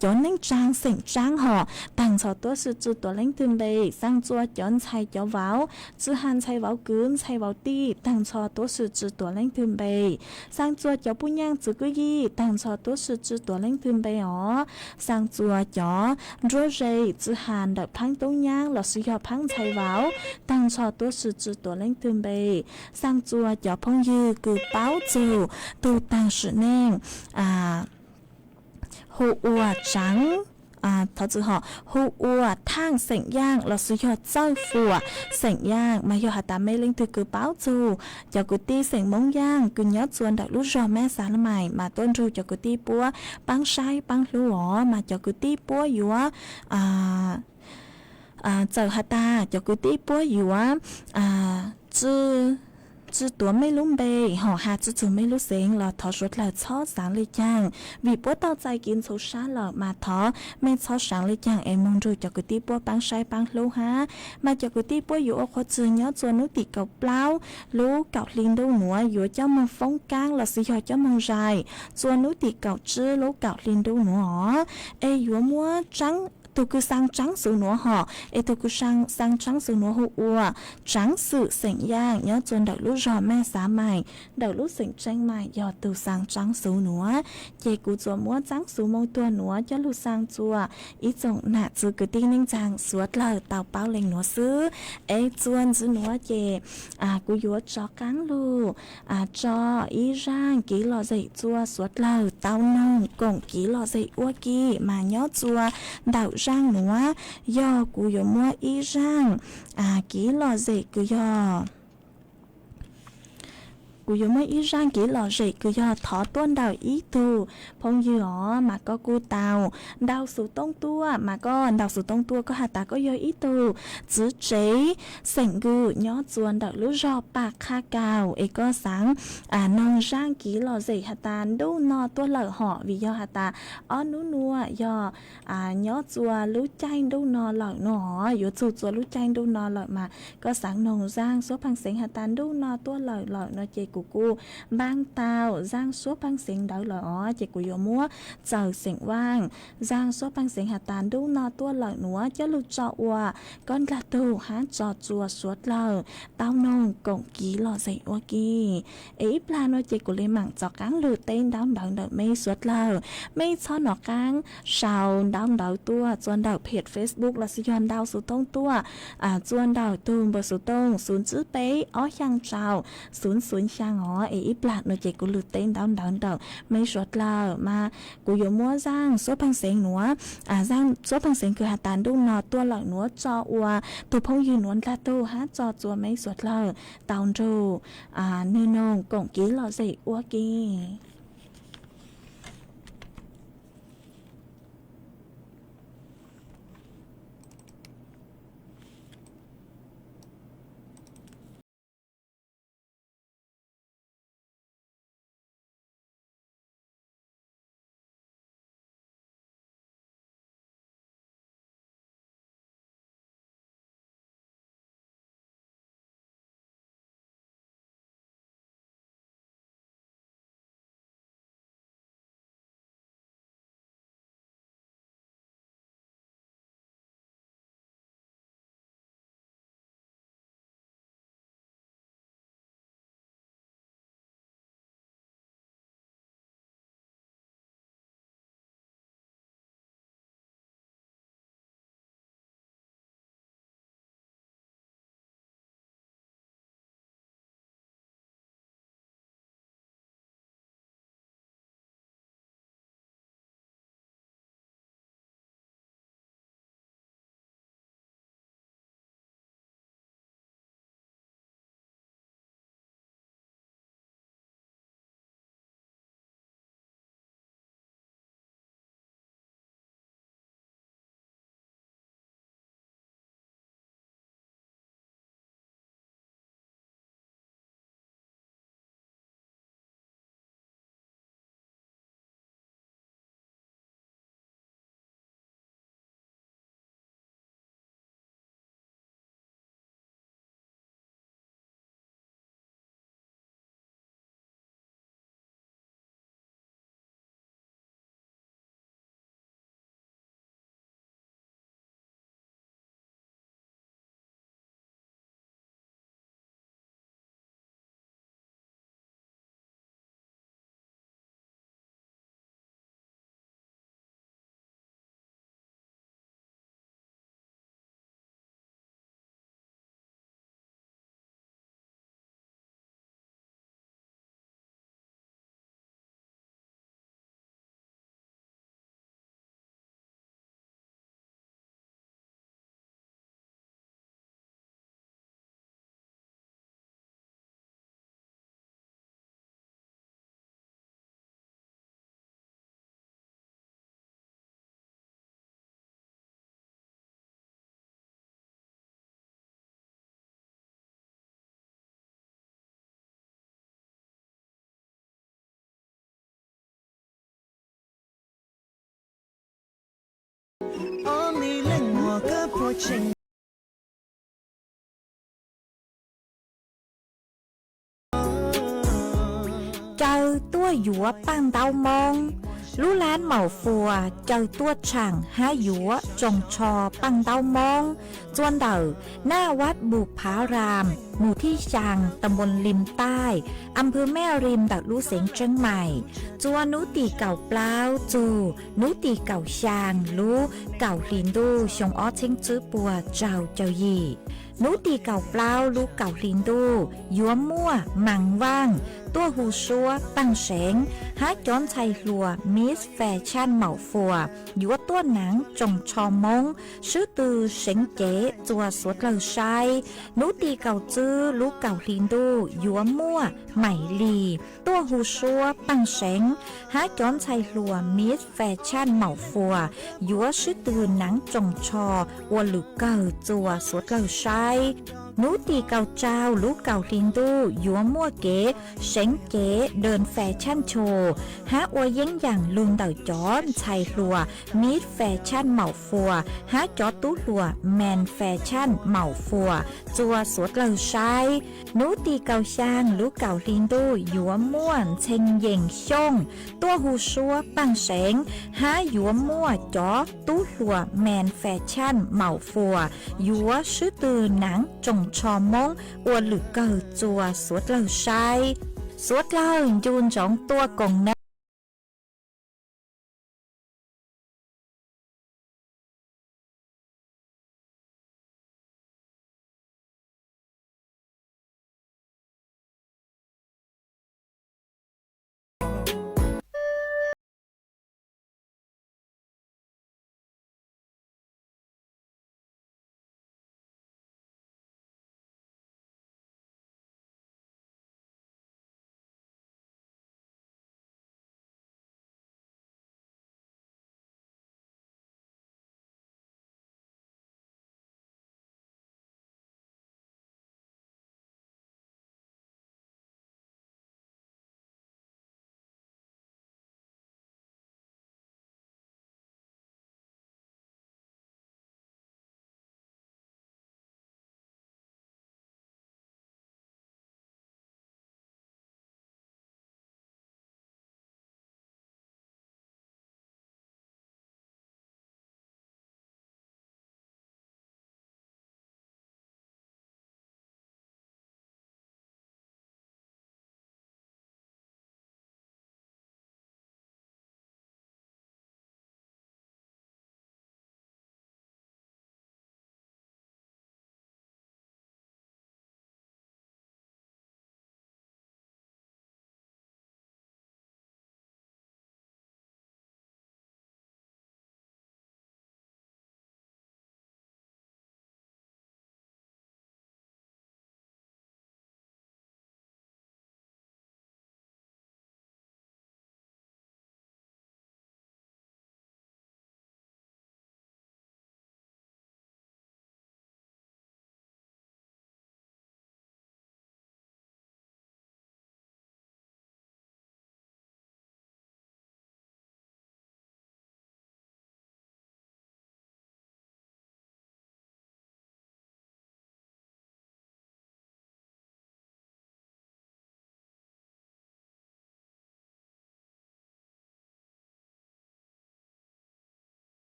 cov neej tsaa xeem Tsaab hom taag nrho tuab si tsi tuav leej twg npe. Xaa Txuas cov ntxhais cov vauv tsi has ntxhais vauv kwv ntxhais vauv tij taag nrho tuab si tsi tuav leej twg npe. Xaa Txuas cov puj nyaaj txwv kwv yij taag nrho tuab si tsi tuav leej twg npe os. Xaa Txuas cov nruab ze tsi has ntawm phaab tub nyaab lossis yog phaab ntxhais vauv taag nrho tuab si tsi tuav leej twg npe. Xaa Txuas cov phooj ywg kws paub txug tug taag sim neej hu ua Tsaav, thov txwv hom, hu ua Thaaj xeem Yaaj lossis yog Txawj Fuam xeem Yaaj mas yog has tas mej leej twg kws paub txug cov kwv tij xeem Moob Yaaj kws nyob txhua ntawm lub zog Meb Xav Maj mas tuab nrug cov kwv tij puab paab saib paab hlub os. Mas cov kwv tij puab yuav txawm has tas cov kwv tij puab yuav tsi tuav mej lub npe hom has tsi txug mej lub xeev los thov suav dlawg txhob xaav le caag, vim puab tau txais kev ntxhov sab lawm mas thov mej txhob xaav le caag es moog nrug cov kwv tij puab paab saib paab hlub hab. Mas cov kwv tij puab yuav ua qhov twg nyob txhua nub tim kaum plaub lub kaum hli ntuj nuav yuav coj moog foob kaab lossis yog coj moog zais txhua nub tim kaum tsib lub kaum hli ntuj nuav os. Es yuav muab tug kws xaa Tsaab xuv nuav hom es tug kws xaa Tsaab xuv nuav hu ua Tsaav Xwm xeem Yaaj nyob txhua ntawm lub zog Meb Xav Maj, ntawm lub xeem Tseeb Maj yog tug xaa Tsaab xuv nuav. Ces kuv tsuas muab Tsaab xuv moo tuag nuav coj lug xaa Txuas ib tsoom nam txiv kwv tij neej tsaa suav dlawg tau paub leej nuav xwb. Es txuas ntxiv nuav ces kuv yuav tso qaab lug tso ib zaaj kev lom zem txuas suav dlawg tau noog koom kev lom zem ua ke. Mas nyob txuas ntawm zaaj nuav yog kuv yuav muab ib zaaj kev lom zem kws yog kuv yuav muab ib zaaj kev lom zem kws yog thov tuaj ntawm ib tug phooj ywg os, mas koj kuj tau ntau xuv tooj tuaj, mas koj ntau xuv tooj tuaj koj has tas koj yog ib tug txiv tsev xeem Nkws nyob txhua ntawm lub zog Paj Qhab Kaus es koj xaav noog zaaj kev lom zem has tas ntuj no tuaj lawm hom, vim yog has tas ob nub nuav yog nyob txhua lub caij ntuj no lawm nuav hom, yuav txug txhua lub caij ntuj no lawm mas koj xaav noog zaaj suab phaaj xeev has tas ntuj no tuaj lawm lawm no ces kuv kuj npaaj tau zaaj suab phaaj xeev ntawd lawm os, ces kuv yuav muab txawm xeem Vaaj zaaj suab phaaj xeev has tas ntuj no tuaj lawm nuav coj lug tso ua koj ndlag tug hab tso txua suav dlawg tau noog koom kev lom zem ua ke. Es ib plag nuav ces kuv le maam tso qaab lug teb ntaub ntawv ntawm mej suav dlawg. Mej txhob nov qaab sau ntaub ntawv tuaj txua ntawm pheej Facebook lossis yog ntau xuv tooj tuaj txua ntawm tug npawb xuv tooj xuv tsib peb ob xyaa rau xuv xuv xyaa os. Es ib plag nuav ces kuv lug teb ntaub ntawv ntawm mej suav dlawg mas kuv yuav muab zaaj suab phaaj xeev nuav, zaaj suab phaaj xeev kws has tas ntuj no tuaj lawm nuav tso ua tug phooj ywg nuav ndlag tug hab tso txua mej suav dlawg tau nrug nwg noog koom kev lom zem ua ke. Ob me leej muam koj puas tseem caw tuaj yuav paj ntaub Hmoob. Lub lab Maum Fuas caw tuaj tshaam hab yuav tsoos tsho paj ntaub Hmoob txua ntawm Naj Vaj Npus Phav Ram, mus thib xyaa, ta npoo Lim Taij, a phwv Mej Rim ntawm lub xeev Tseeb Mais. Txua nub tim kaum plaub txug nub tim kaum xyaa lub kaum hli ntuj xyoo ob txheeb tswb puas rau caum yim. Nub tim kaum plaub lub kaum hli ntuj yuav muaj Maas Vaaj tuaj hu suab paaj seev hab cov ntxhais hluas Miss Fashion Maum Fuas yuav tuaj naav tsoos tsho Moob swb tw seev cev txua suav dlawg saib. Nub tim kaum tswb lub kaum hli ntuj yuav muaj Maim Lis tuaj hu suab paaj seev hab cov ntxhais hluas Miss Fashion Maum Fuas yuav swb tw naav tsoos tsho ua lwm kawg txua suav dlawg saib. Nub tim kaum rau lub kaum hli ntuj yuav muaj kev seev cev Dee Fashion Show hab ua yeeb yaam lug ntawm cov ntxhais hluas Miss Fashion Maum Fuas hab cov tub hluas Man Fashion Maum Fuas txua suav dlawg saib. Nub tim kaum xyaa lub kaum hli ntuj yuav muaj Ntxhee Yees Xyooj tuaj hu suab paaj seev hab yuav muaj cov tub hluas Man Fashion Maum Fuas yuav swb tw naav tsoos tsho Moob ua lwm kawg txua suav dlawg saib. Suav dlawg ncu ntsoov tuaj koom nawb.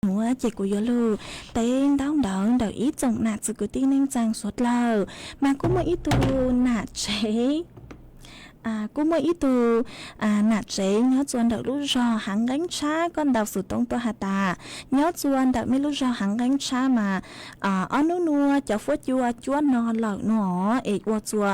Nuav ces kuv yuav lug teb ntaub ntawv ntawm ib tsoom nam txiv kwv tij neej tsaa suav dlawg, mas kuj muaj ib tug nam tsev kuj muaj ib tug nam tsev nyob txua ntawm lub zog Haav Nqeeb Tshab, koj ntaus xov tooj tuaj has tas nyob txua ntawm mej lub zog Haav Nqeeb Tshab mas ob nub nua cov fuab cua cuab no lawm nua, es ua txua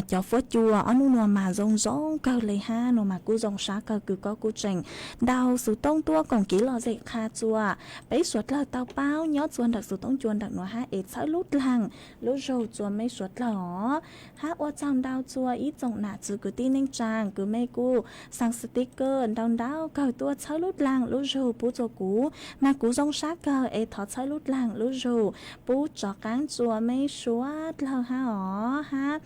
cov fuab cua ob nub nua mas zoo zoo kawg le hab nua mas kuj zoo sab kawg kws koj kuj tseem ntaus xov tooj tuaj koom kev lom zem qha txua peb suav dlawg tau paub nyob txua ntawm xov tooj cua ntawm nua hab es txhawb lub dlaag lub zug txua mej suav dlawg os. Hab ua tsaug ntau txua ib tsoom nam txiv kwv tij neej tsaa kws mej kuj xaa sticker ntau ntau kawg tuaj txhawb lub dlaag lub zug pub txua kuv, mas kuv zoo sab kawg es thov txhawb lub dlaag lub zug pub rov qaab txua mej suav dlawg hab os hab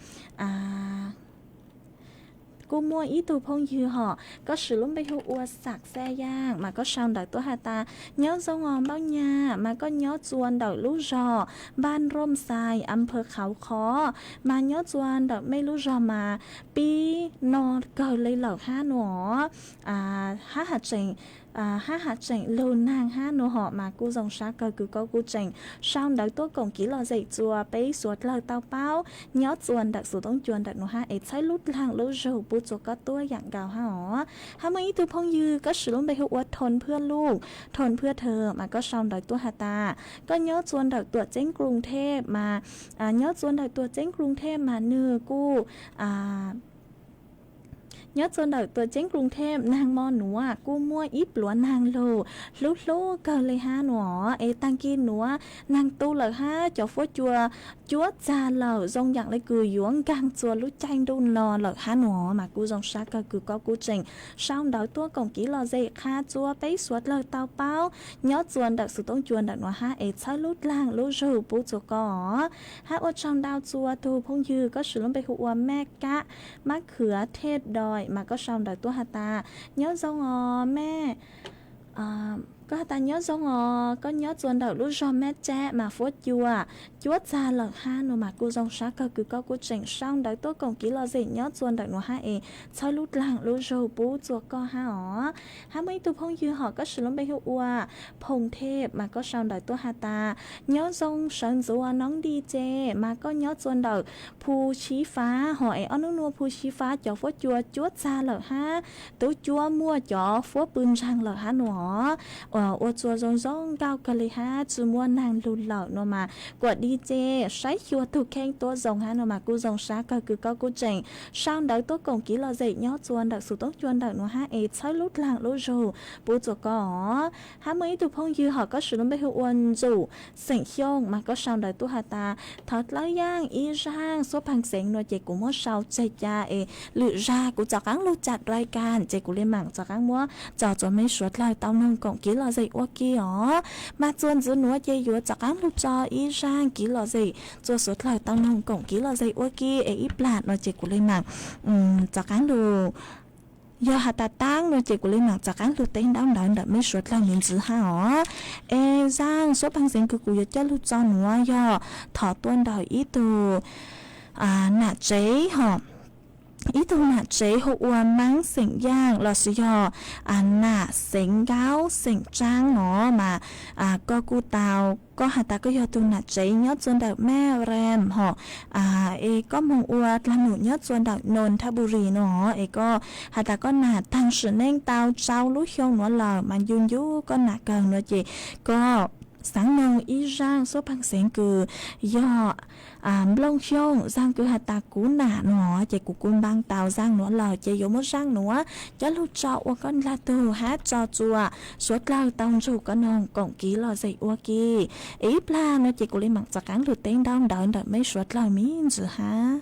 Kuj muaj ib tug phooj ywg hom, koj swm lub npe hu ua Xam Xaj Yaj mas koj sau ntawv tuaj has tas, nyob zoo os Npauj Nyaj, mas koj nyob txua ntawm lub zog Npaj Nroj Xais, a pha Khauv Khov, mas nyob txua ntawm mej lub zog mas pib no kawg li lawm hab no os. Hab has tseem, hab has tseem lug naag hab no hom mas kuj zoo sab kawg kws koj kuj tseem sau ntawv tuaj koom kiv lom zem txua peb suav dlawg tau paub nyob txua ntawm Xuv Toob Cua ntawm no hab es txhawb lub dlaag lub zug pub txua koj tuab yaam nkaus hab os. Hab muaj ib tug phooj ywg koj swm lub npe hu ua Thoo Phwj Luj, Thoo Phwj Thawm mas koj sau ntawv tuaj has tas, koj nyob txua ntawm Tuam Txeeb Kruv Thej mas, nyob txua ntawm Tuam Txeeb Kruv Thej mas nwg kuj nyob txua ntawm Tuam Txeeb Kruv Thej naag mo nuav kuj muaj ib pluav naag lug hlub hlub kawg li hab no os. Es taag kis nuav naag tu lawm hab cov fuab cua cuab txag lawm zoo yaam le kws yuav nkaag txua lub caij ntuj no lawm hab no os mas kuj zoo sab kawg kws koj kuj tseem sau ntawv tuaj koom kiv lom zem qha txua peb suav dlawg tau paub nyob txua ntawm Xuv Toob Cua ntawm no hab es txhawb lub dlaag lub zug pub txua koj os. Hab ua tsaug ntau txua tug phooj ywg koj swm lub npe hu ua Mej Kab Mab Khwv Thej Doi mas koj sau ntawv tuaj has tas, nyob zoo os mej, koj has tas nyob zoo os, koj nyob txua ntawm lub zog Mej Tsab mas fuab cua cuab txag lawm hab no mas kuj zoo sab kawg kws koj kuj tseem sau ntawv tuaj koom kiv lom zem nyob txua ntawm no hab es txhawb lub dlaag lub zug pub txua koj hab os. Hab muaj ib tug phooj ywg hom koj swm lub npe hu ua Phoo Thej mas koj sau ntawv tuaj has tas, nyob zoo sawv ntxuv noob Di Ces mas koj nyob txua ntawm Phu Sib Fab hom es ob nub nuav Phu Sib Fab cov fuab cua cuab txag lawm hab tub cuab muaj cov fuab pw ntsaag lawm hab no os. Ua txua zoo zoo nkauj kawg li hab tsi muaj naag lug lawm no mas kuas Di Ces saib xyuas tug kheej tuab zoo hab no mas kuj zoo sab kawg kws koj kuj tseem sau ntawv tuaj koom kiv lom zem nyob txua ntawm Xuv Toob Cua ntawm no hab es txhawb lub dlaag lub zug pub txua koj os. Hab muaj ib tug phooj ywg hom koj swm lub npe hu ua Ntxum xeem Xyooj mas koj sau ntawv tuaj has tas, thov dlawb yaaj ib zaaj xuab phaag xeev no ces kuv muab sau tseg ca es lwm zag kuv rov qaab lug ca dai kas ces kuv le maam rov qaab muab tso txua mej suav dlawg tau noog koom kiv lom zem ua ke os. Mas txua ntxiv nuav ces yuav rov qaab lug tso ib zaaj kiv lom zem txua suav dlawg tau noog koom kiv lom zem ua ke es ib plag no ces kuv le maam rov qaab lug, yog has tas taab no ces kuv le maam rov qaab lug teb ntaub ntawv ntawm mej suav dlawg nuav ntxiv hab os. Es zaaj xuab phaag xeev kws kuv yuav coj lug tso nuav yog thov tuaj ntawm ib tug nam tsev hom, ib tug nam tsev hu ua Maab xeem Yaaj lossis yog nam xeev Nkaub xeem Tsaab os mas koj kuj tau, koj has tas koj yog tug nam tsev nyob txua ntawm Mej Reem hom es koj moog ua dlaag num nyob txua ntawm Nonthaburi no es koj has tas koj nam taag sim neej tau tsau lub xyoo nuav lawm mas ncu ncu koj nam kawg no ces koj xaav noog ib zaaj xuab phaag xeev kws yog nplooj xyooj, zaaj kws has tas kuv nam no ces kuv kuj npaa tau zaaj nuav lawm ces yuav muab zaaj nuav coj lug tso ua koj dlaag tug hab tso txua suav dlawg tau ntsug koj noog koom kiv lom zem ua ke. Es ib plag no ces kuv le maam rov qaab lug teb ntaub ntawv ntawm mej suav dlawg me ntsis hab.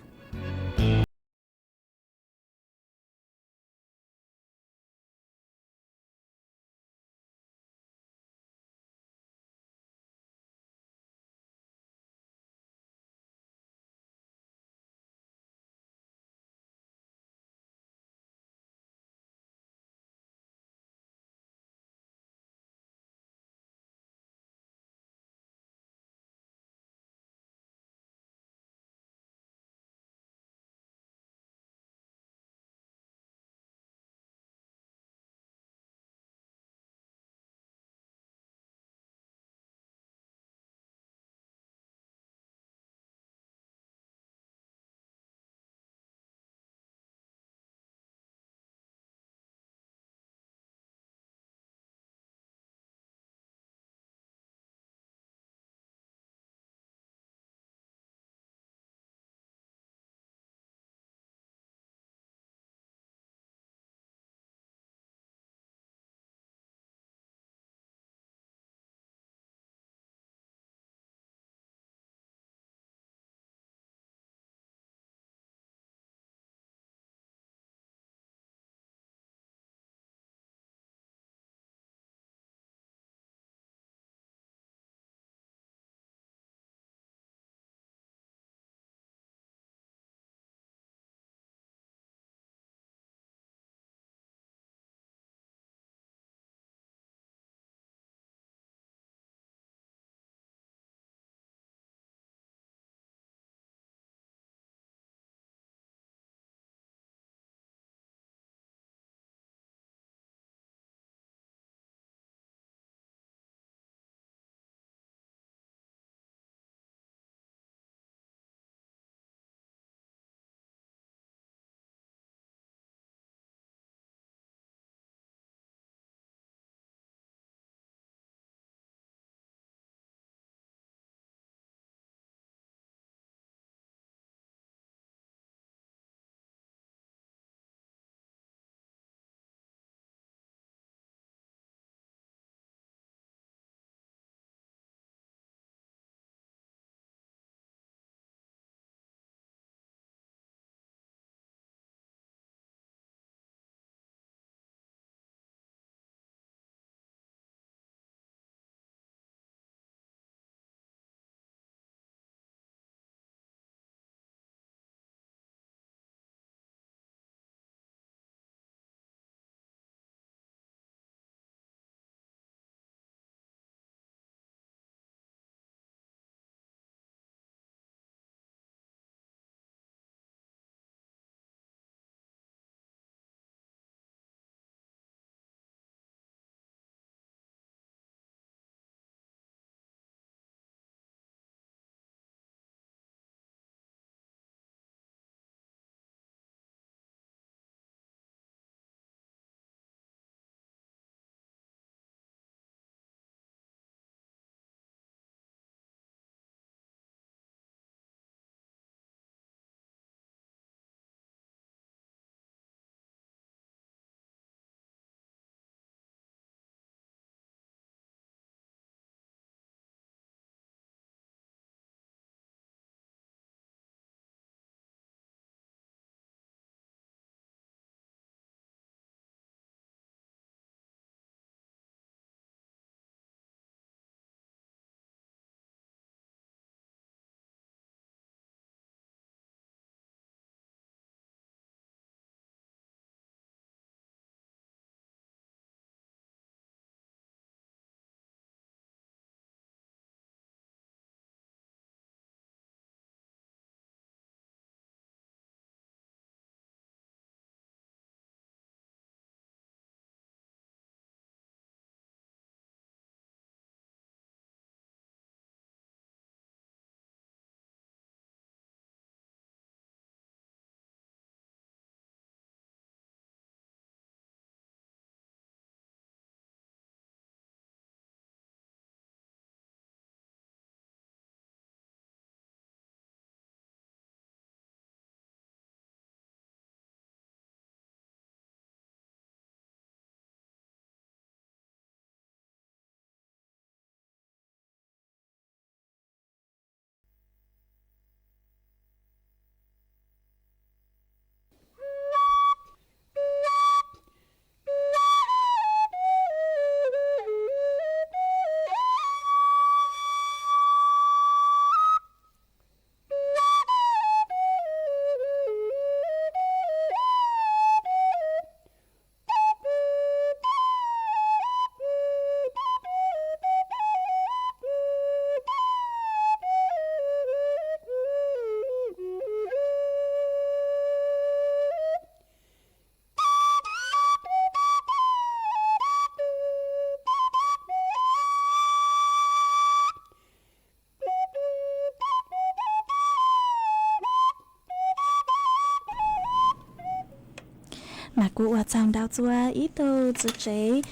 Mas kuv ua txaug ntau txuas ib tug txiv tsev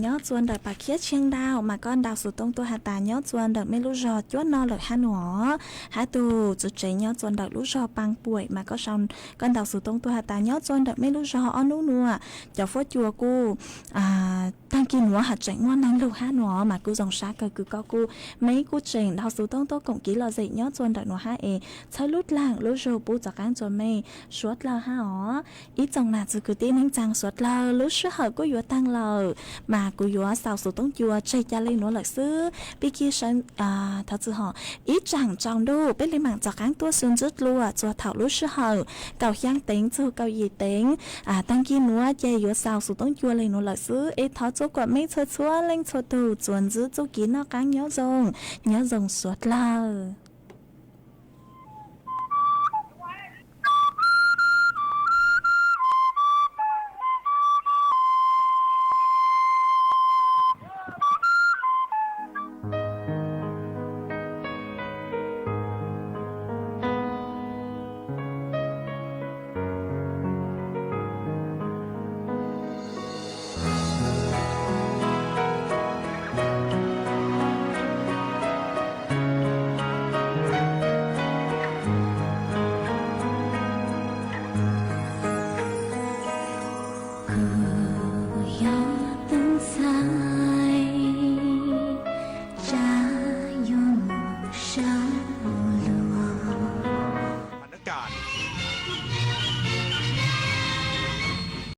nyob txua ntawm Pas Khiab Tshiab ntau, mas koj ntaus xov tooj tuaj has tas nyob txua ntawm mej lub zog cuab no lawm hab nua. Hab tug txiv tsev nyob txua ntawm lub zog Paa Puam, mas koj ntaus xov tooj tuaj has tas nyob txua ntawm mej lub zog ob nub nua, cov fuab cua kuj taag kis nuav has tseem muaj neeg lug hab nua. Mas kuv zoo sab kawg kws koj kuj, mej kuj tseem ntaus xov tooj tuaj koom kev lom zem nyob txua ntawm nuav hab es txhawb lub dlaag lub zug pub rov qaab rua mej suav dlawg hab os. Ib tsoom nam txiv kwv tij neej tsaa suav dlawg, lub sij hawm kuj yuav taag lawm, mas kuv yuav xaus xov tooj cua tseg ca le nuav lawm xwb. Peb kib sawv, thov txim hov, ib tsaam tsaus ntuj peb le maam rov qaab tuaj sib ntsib dlua txug thaum lub sij hawm kaum xyaa teev txug kaum yim teev. Taag kis nuav ces yuav xaus xov tooj cua le nuav lawm xwb, es thov txua kuas mej txhua txhua leej txhua tug txuas ntsib txuj kev noj qaab nyob zoo, nyob zoo suav dlawg.